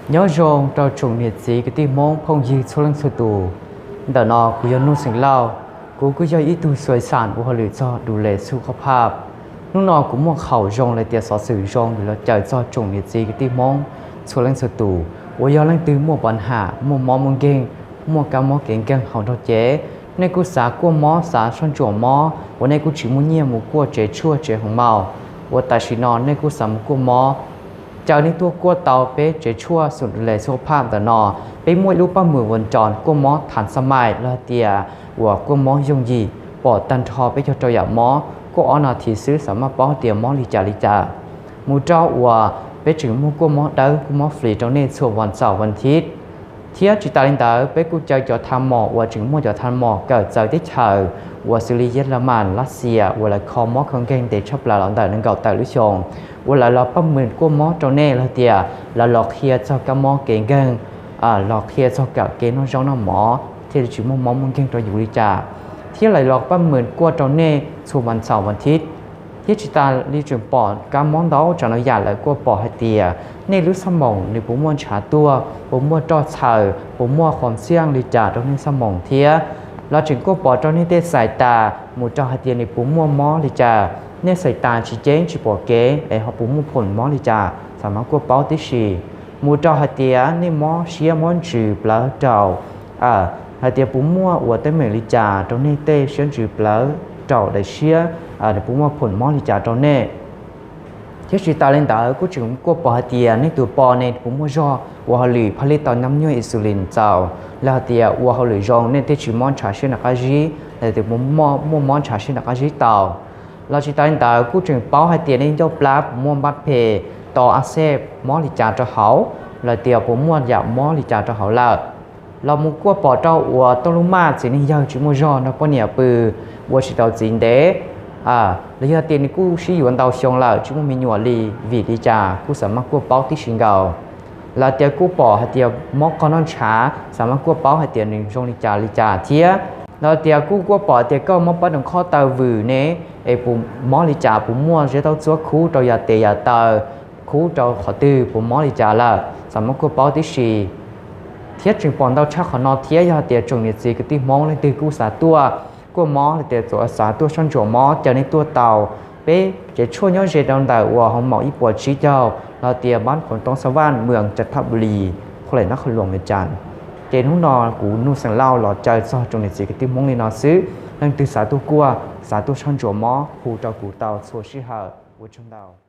Nyob zoo rau tsoom niam txiv kwv tij Hmoob phooj ywg txhua leej txhua tus. Ntawm no kuv yog Nuj Xeem Lauj, kuv kuj yog ib tug xuas xam ua hauj lwm txog du le xu qhov phaj. Hnub no kuv muaj qhov zoo los tias xov xwm zoo yuav los caw txog tsoom niam txiv kwv tij Hmoob txhua leej txhua tus uas yog leej twg muaj pov ham, muaj mob muaj nkeeg, muaj kab mob kev nkeeg hauv nrog cev, nej kuj xav kuaj mob, xav soj ntsuam mob uas nej kuj tsis muaj nyiaj mus kuaj tsev tshuaj tsev hoo maum, uas tam sim no nej kuj xav mus kuaj mob, caw nej tuaj kuaj tau peb tsev tshuaj xum du le xu qhov phaj ntawm no. Peb muaj ib lub paj mwm uas nco kuaj mob thav xa mais los tias uas kuaj mob yooj yim, pom tag nrho peb cog rau yam mob, kuaj ob no thiv xwb xav maj paub tias mob li cas li cas. Mus rau uas peb tseem muaj kuaj mob dawb kuaj mob flis rau nej txhua vas xaum vas thiv. Thiab tsis tas li ntawd peb kuj caw cov tha mom uas tseem muaj cov tha mom kawm txawv teb chaws uas xws li Yas Las Mas, Lav Xias uas lawv kho mob kho nkeeg ntev tshaj plaws los ntawm nees nkaum tawm lub xyoo, uas lawv los paj mwm kuaj mob rau nej los tias lawv los qhia txog kab mob kev nkeeg, los qhia txog kawm kev noj zaub noj mov thiaj li tsis muaj mob muaj nkeeg rau yus li cas, thiab lawv los paj mwm kuaj rau nej txhua vas xaum vas thiv. Thiab tsis tas li tseem pom kab mob ntau tsav no yam lawv kuaj pom hais tias nej lub xab moos nws puas muaj ntshav tuag, puas muaj roj txhaws, puas muaj qhov xiaj li cas rau nej xab moos thiab. Los tseem kuaj pom rau nej tej xais tas mus rau hais tias nws puas muaj mob li cas, nej xais tas tsis ceeb tsis pom kev es ho puas muaj phoom mob li cas xav maj kuaj paub tib si. Mus rau hais tias nej mob siab mob ntsws plawv raum, hais tias puas muaj ua teeb meem li cas rau nej tej siab ntsws plawv raum daim siab, nws puas muaj phoom mob li cas rau nej. Thiab tsis tas li ntawd kuj tseem kuaj pom hais tias nej tus po ne puas muaj zog ua hauj lwm phaj lij tau nyab nyuaj insulin txaus los hais tias ua hauj lwm zoo nej thiaj tsis mob ntshav siab nram qab zib, los tias puas muaj mob ntshav siab nram qab zib tau. Los tsis tas li ntawd kuj tseem paub hais tias nej ncauj plab puas muaj npab phem, tau a xej mob li cas rau hauv, los tias puas muaj yam mob li cas rau hauv lawm. Los mus kuaj pom rau uas tau lub maj txiv neej yawg tsis muaj zog nrog poj niam pw, ua tsis tau txiv ntev, los yog tias nws kuj sib yuav ntau xyoo lawm tsis muaj me nyuam li, vim li cas kuj xav maj kuaj paub tib si nkaus. Los tias kuj pom hais tias mob qog noj ntshav xav maj kuaj paub hais tias nws zoo li cas li cas thiab. Los tias kuj kuaj pom tias koj mob pob ntseg qhov taw vwm ne, es puas mob li cas, puas muaj zeb taub txuab khub rau yam tes yam taw, khub rau qhov twg, puas mob li cas lawm xav maj kuaj paub tib si. Thiab tseem pom ntau tshaj qhov no thiab, yog tias tsoom niam txiv kwv tij Hmoob leej twg kuj xav tuaj kuaj mob los tias xav tuaj soj ntsuam mob, caw nej tuaj tau peb tsev tshuaj nyob ze rau ntawm uas hoo maum ib puas tsib caug los tias npab Khoom Toob Xav Vaj, mwm Cas Thab Npus Lis, khu lem Nab Khoos Luam, Vias Cas. Ces hnub no kuv Nuj Xeem Lauj los caw txog tsoom niam txiv kwv tij Hmoob li no xwb. Leej twg xav tuaj kuaj, xav tuaj soj ntsuam mob hu rau kuv tau txhua sij hawm. Ua tsaug ntau.